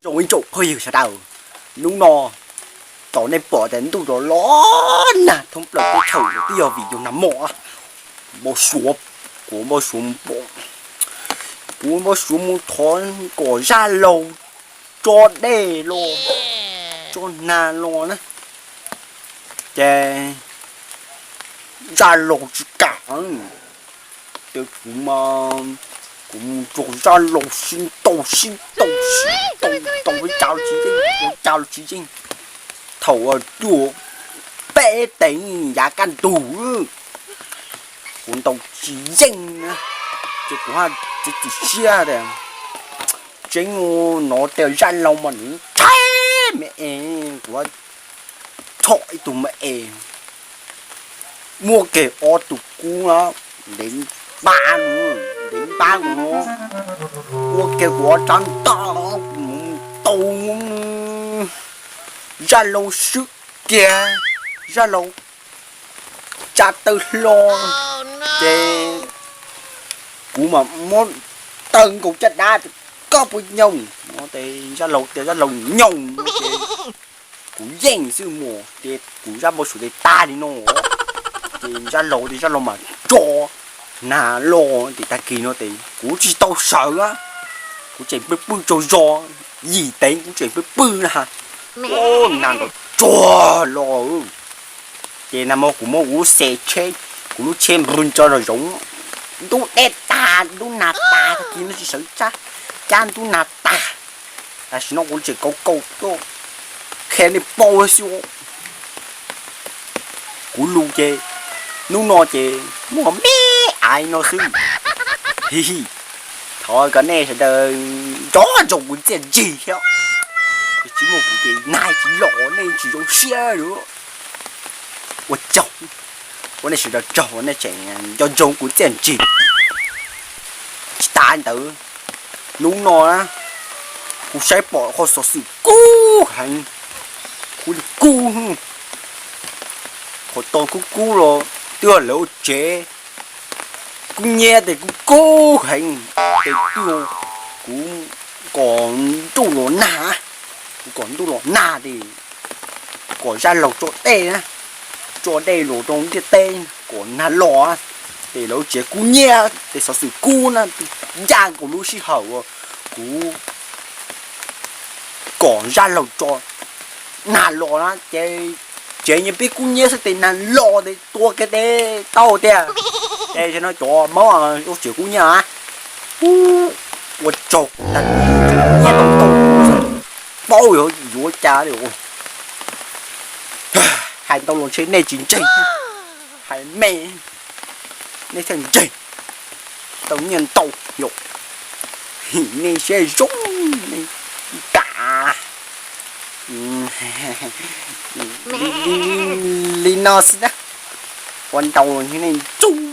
Zoo ib tsoom phooj ywg sawv daws, hnub no tau nej pom tias ntuj los los nag thoob plaws teb chaws los twb yog vim yus nag mom npau suav, kuv npau suav mus pom, kuv npau suav mus thov kom zaj laug tso dej los tso nag los na, ces zaj laug tsis kam. Ces kuv mas, kuv mus txog zaj laug sib ntaus sib ntaus sib ntaus ntaus li cas los tsis yeej, ua cas los tsis yeej. Thaum uas cuaj peb teev yav kaj ntug, kuv ntaus tsis yeej na, ces kuv haj txiav txim siab tias tseeb, no tias zaj laug mas nws tshaib me es, kuv txhom ib tug me es, muaj kiag ob tug kub na, ntev npab, ntev npab kuv, ua kiag kuv ob rab ntaj, kuv mus tau zaj laug swb kiag, zaj laug tsa taw hlo, ces kuv mas muab taw nkaus caj dab tias koj puas nyoos no, ces zaj laug tias zaj laug nyoos no ces kuv yeej xwb mas ces kuv zaj npau suav ces tag li no, ces zaj laug ces zaj laug mas tso nag los ces tag kis no ces kuv tsis tau sawv, kuv tseem pw pw tsaug zog, yim teev kuv tseem pw pw na, nag nrov tsuag los. Ces nag hmo kuv muab kuv lub xe tsheb, kuv lub tsheb npw tso zom zoov, ntub dej tag, ntub nag tag, tag kis no tsis sawv tsab, cab ntub nag tag. Tam sim no kuv tseem kaus kaus tuaj qhia nej paub xwb. Kuv lus ces hnub no ces muaj me aiv no xwb. Hi hi, thov kom nej sawv daws nco ntsoov kuv txiaj ntsig thiab. Tsis muaj kuv ces nag tsis los nej tsis zoo siab lawm. Ua tsaug, ua nej sawv daws tsaug uas nej tseem nco ntsoov kuv txiaj ntsig. Tsis tas ntawd, hnub no na, kuv saib pom qhov xov xwm kub heev, kub li kub, qhov to kub kub los twb yog lawv ua tsev, kub nyiab ces kub kub heev, ces twb yog kuv kom ntuj los nag, kuv kom ntuj los nag ces kom zaj laug tso dej na, tso dej los rau ntiaj teb kom nag los, ces lawv ua tsev kub nyiab ces xov xwm kub na, ncaj nkaus lub sij hawm uas kuv kom zaj laug tso nag los na ces tsev nyias pib kub nyiab xwb ces nag los ces tua kiag ces tau tiag. Ces no cov Hmoob ua tsev kub nyiab na, ua tsaug, nyiaj tau tau, paub yuav yuav cas li. Hais ntau los ntshe nej tsis ntseeg, hais me nej thiaj ntseeg. Tau nyiaj ntau yom, nej siab zoo, nej kam li no xwb na. Ua ntau los ntshe nej ntseeg.